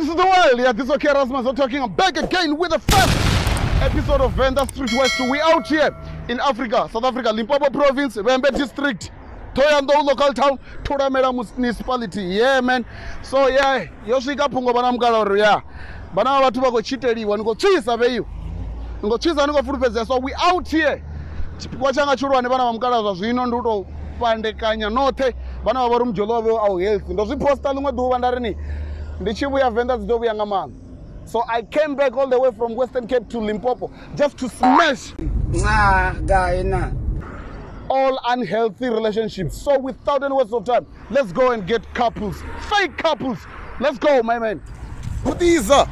Greetings to the world. Yeah, this is okay, Rasmus. I'm talking. I'm back again with the first episode of Venda Street West. We out here in Africa, South Africa, Limpopo Province, Vhembe District, Thohoyandou local town, Thulamela municipality. Yeah, man. So yeah, yo swika phungo bana mukala uri yeah. Bana vhathu vha khou tshiteliwa ni khou tswisa vheiyo. Ni khou tswisa ni khou fulufhedzea. So we out here. Tshipikwa tshanga tshihulwane vhana vha mukala zwa zwino ndi u tou fhandekanya noṱhe vhana vha vhori mujolo wavho a u healthy. Ndo zwi posta ḽiṅwe ḓuvha nda ri ni ndi tshi vhuya Venḓa dzi ḓo vhuya nga maanḓa. So I came back all the way from Western Cape to Limpopo just to smash all unhealthy relationships. So without any waste of time, let's go and get couples, fake couples. Let's go, my man. Butiza.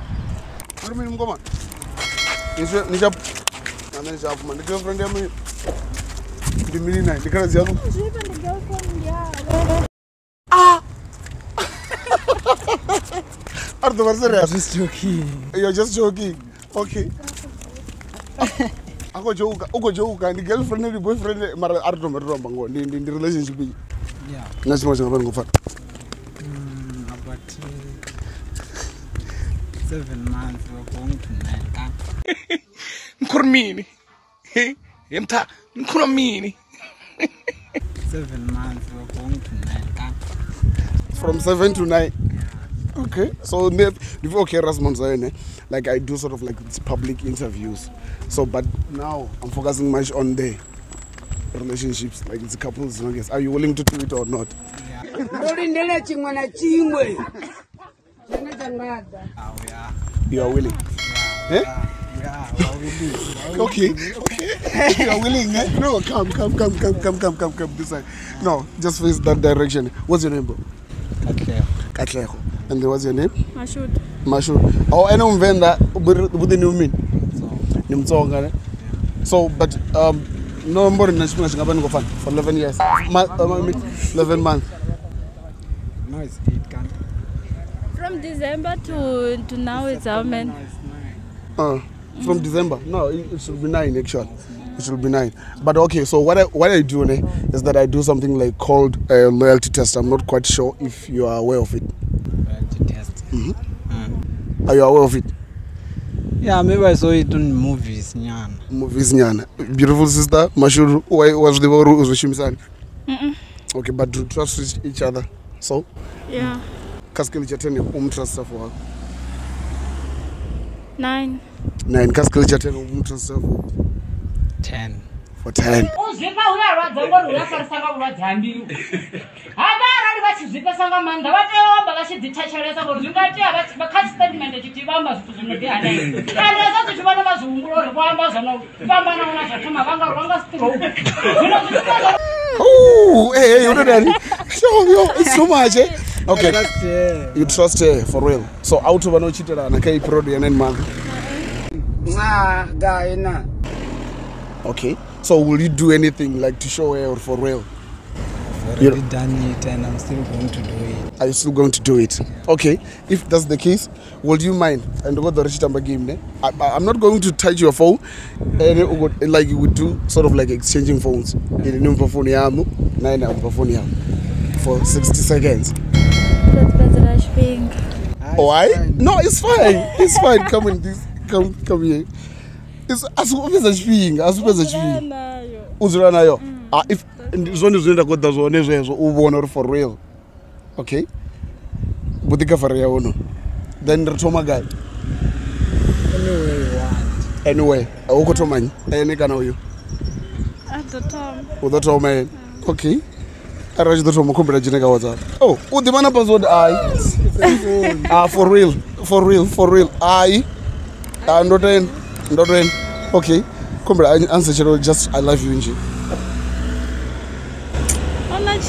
I'm just joking. You're just joking. Okay. I go joke. I go joke. And the girlfriend and the boyfriend, I don't know. In the relationship. Yeah. That's much I'm going for. About 7 months. We're going to 9. Nkurmini. Hey, emta. Nkurmini. 7 months. We're going to 9. From 7 to 9. Okay, so okay, Rasmus, like I do sort of like public interviews. So, but now I'm focusing much on the relationships, like it's couples. I guess. Are you willing to do it or not? Yeah. You are willing. Yeah. Eh? Yeah, we are willing. Okay, okay. You are willing, eh? No, come this side. No, just face that direction. What's your name, bro? Katlego. Katlego. And what's your name? Mashud. Mashud. Oh, and I'm Venda. What do you mean? Nimtsonga. So, but no more than for 11 years. 11 months. No, it's 8. From December to now, it's how many? From December. No, it should be 9 actually. It should be 9. But okay, so what I do is that I do something like called a loyalty test. I'm not quite sure if you are aware of it. Loyalty test. Mm-hmm. Are you aware of it? Yeah, maybe I saw it on movies. Nyana. Movies, nyana. Beautiful sister, Mashuru, why was the word? Okay, but do trust each other? So? Yeah. Kaskeli chateni, trust for 9. 9. Kaskeli chateni, trust for 10. For 10. Oh, hey, you know that? Yo, it's so much, eh? Okay. Trust her. You trust her for real. So out of no cheater and I pro the man. Okay. So will you do anything like to show her or for real? I've already done it and I'm still going to do it. Are you still going to do it? Yeah. Okay. If that's the case, would you mind? And go the Richitamba game, ne? I'm not going to touch your phone. And like you would do sort of like exchanging phones. For 60 seconds. Why? No, it's fine. It's fine. Come in this. Come here. It's as if for real. Okay? Then Rotoma guy. Anywhere you want. Anyway, I can know you. At the top. Okay. I Oh, the man password I. For real. For real. For real. I. Not in. Not in. Okay. Come on, answer just I love you, Inji. I'm not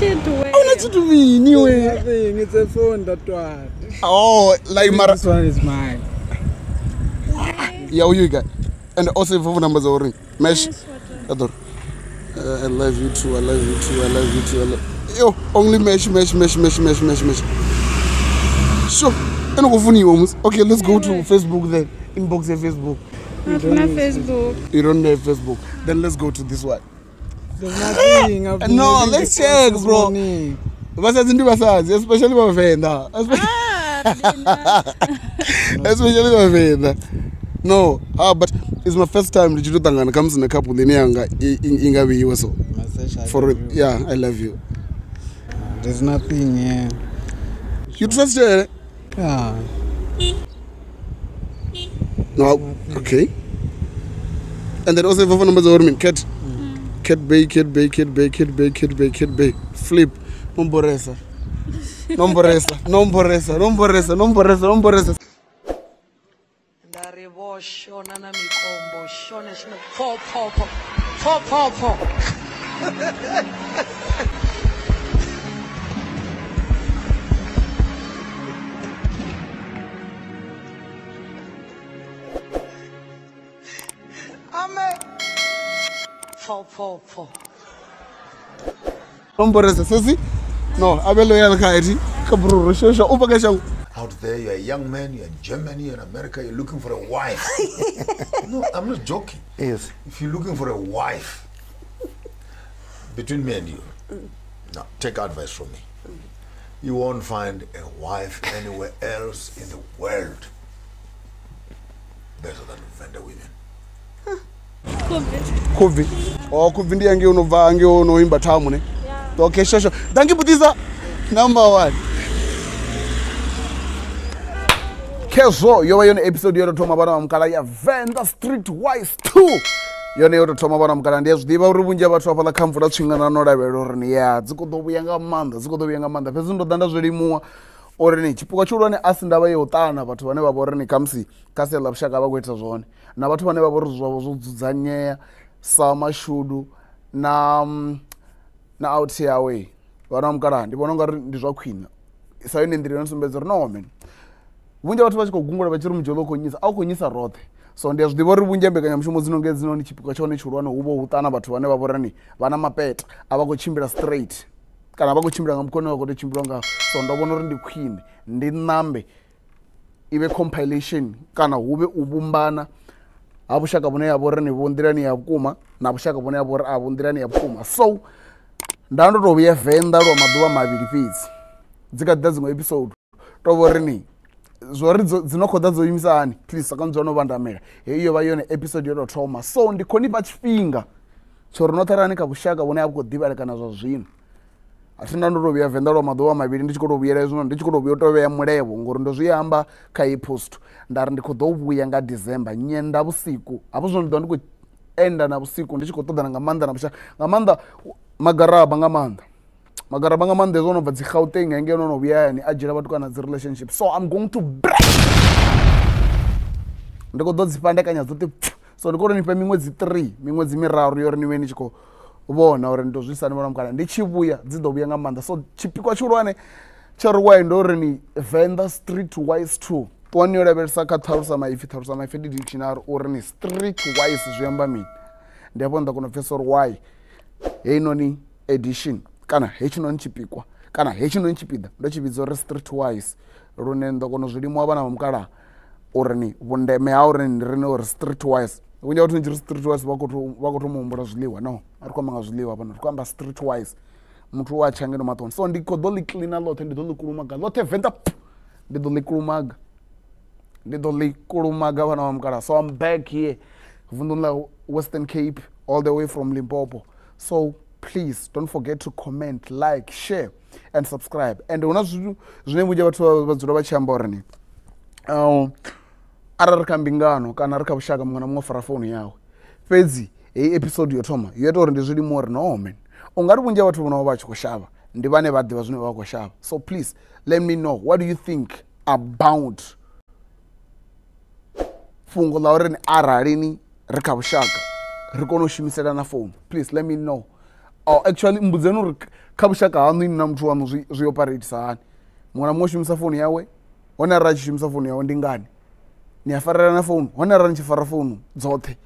doing anyway. Nothing. It's a phone that one. Oh, like Mara. This one is mine. Yeah, you got. And also phone numbers are ring. Mesh. I love you too. I love you too. I love you too. I love. Yo, only mesh. Sure. Okay, let's go to Facebook then. Inbox your Facebook. You don't have Facebook. You don't have Facebook. Then let's go to this one. There's nothing. No, let's check, bro. Especially my friend. Especially Vhavenda. No, but it's my first time ndi tshi to ṱangana khamusi na couple ine yanga i nga vheiwa so. For yeah, I love you. There's nothing here. You trust her? Yeah. No, okay. And then also phone numbers over me. Cat. Cat Bay, Cat Bay, Cat Bay, Cat Bay, Cat Bay, Cat Bay. Flip. Nomboresa. Nomboresa. Nomboresa. Nomboresa. Nomboresa. Nomboresa. Ndari vho shona na mikombo shona shona pho pho pho pho pho pho. Ame pho pho pho. Nomboresa sesi? No, abelo ya khathi. Kabruru shosha upa ka shango. Out there, you're a young man, you're in Germany, you're in America, you're looking for a wife. No, I'm not joking. Yes. If you're looking for a wife, between me and you, now take advice from me. You won't find a wife anywhere else in the world better than Venda women. Kuvi. Oh, Kuvi ndi yange unobva ange unoimba tamu ne. Yeah. Okay, sure, sure. Thank you, Butisa. Number 1. Kezo, yo yone episode yo thoma bana mukala ya Venda Streetwise 2. Yone yo thoma bana mukala ndi zwiḓivha uri vhunzhi ha vhathu hafhaḽa kha mvula tswingana no lavhelela uri ni ya dzi khou ḓo vhuya nga maanḓa, dzi khou ḓo vhuya nga maanḓa. Fhedzi ndo ḓa nda zwi limuwa uri ni tshipikwa tshihulwane a si ndavha yo ṱana vhathu vhane vha vha uri ni khamusi kha sia ḽa vhushaka vha khou ita zwone, na vhathu vhane vha vha uri zwavho zwo dzudzanyea sa mashudu na out yawe. Vhana mukala ndi vhona ungari ndi zwa khwine sa yone nḓila yo sumbedza uri no man. Vhunzhi ha vhathu vha tshi khou gungula vha tshi ri mujolo u khou nyisa, a u khou nyisa roṱhe. So ndi a zwi ḓivha uri vhunzhi ha mbekanyamushumo dzi nonga hedzinoni tshipikwa tsha hone tshihulwane hu vha hu ṱana vhathu vhane vha vho ri ni vha na mapeta, a vha khou tshimbila straight kana vha khou tshimbila nga mukhono wa khou tou tshimbilwa ngawo. So ndo vhona uri ndi khwine ndi ṋambe i vhe compilation kana hu vhe u vhumbana ha vhushaka vhune ha vha uri ni vho nḓilani ya vhukuma na vhushaka vhune ha vha uri a vho nḓilani ya vhukuma. So nda ndo to vhuya Venḓa lwa maḓuvha mavhili fhedzi, dzi kha ḓi ḓa dziṅwe episode to vho ri ni zwori dzi no khou ḓa dzo imisa hani, please sakanzwa no vhandamela. Heyi yo vha yone episode yo tou thoma. So ndi khou nifha tshifhinga tsho ri noṱhe rani kha vhushaka vhune ha vhu khou ḓivhalekana zwa zwino. A thi nda ndo to vhuya Venḓa lwa maḓuvha mavhili ndi tshi khou tou vhuyela hezwinoni, ndi tshi khou tou vhuya u tou vhea mulevho ngori ndo zwi amba kha iyi post nda ri ndi khou ḓo vhuya nga December nyenda vhusiku. Hafho zwino ndi ḓo vha ndi khou enda na vhusiku ndi tshi khou ṱoḓana nga maanḓa na vhushaka nga maanḓa magaraba nga maanḓa. Magaraba nga maanḓa hezwo no bva dzi Gauteng hangei no no vhuya hayani a dzhiela vhathu kana dzi relationship. So I'm going to break. Ndi khou ḓo dzi fhandekanya dzoṱhe. So ndi khou tou nifha miṅwedzi 3, miṅwedzi miraru yo uri ni vhe ni tshi khou vhona uri ndi tou zwi isani vhona mukala. Ndi tshi vhuya dzi ḓo vhuya nga maanḓa. So tshipikwa tshihulwane tsha uri why ndo uri ni Venda Streetwise 2. Ṱuwani yo lavhelesa kha ṱhalusa maipfi, ṱhalusa maipfi ndi dictionary uri ni streetwise zwi amba mini. Ndi hafho ni ḓo kona u pfesesa uri why heinoni edition kana hetshinoni tshipikwa kana hetshinoni tshipiḓa ndo tshi vhidza uri streetwise, lune ni ḓo kona u zwi limuwa vhana vha mukalaha uri ni vhundeme ha uri ndi rine uri streetwise. Vhunzhi ha vhathu ni tshi ri streetwise vha khou thoma u humbula zwiḽiwa. No, a ri khou amba nga zwiḽiwa hafhano, ri khou amba streetwise. Muthu u a tsha ngeno maṱoni. So ndi khou ḓo ḽi cleaner ḽoṱhe, ndi ḓo ḽi kulumaga ḽoṱhe Venḓa, ndi ḓo ḽi kulumaga. Ndi ḓo ḽi kulumaga vhana vha mukalaha. So I'm back here vunḓuni ḽa Western Cape all the way from Limpopo. So please don't forget to comment, like, share and subscribe. And huna zwithu zwine vhunzhi ha vhathu vha dzula vha tshi amba uri ni arali ri kha mbingano kana ri kha vhushaka muṅwe na muṅwe o fara founu yawe. Fhedzi heyi episode yo thoma yo ita uri ndi zwi limuwe uri no man, ungari vhunzhi ha vhathu vhono vha tshi khou shavha ndi vhane vha ḓivha zwine vha khou shavha. So please let me know, what do you think about fhungo ḽa uri ni arali ni ri kha vhushaka ri kone u shumiselana founu? Please let me know. Oh, actually mbudzeni uri kha vhushaka haṋu inwi na muthu waṋu zwi operatisa hani. Muṅwe na muṅwe u shumisa founu yawe, hone arali a tshi shumisa founu yawe ndi ngani ni a farelana founu, hone arali ni tshi fara founu dzoṱhe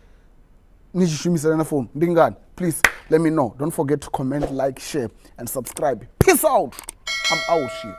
ni tshi shumiselana founu ndi ngani? Please let me know. Don't forget to comment, like, share and subscribe. Peace out. I'm out here.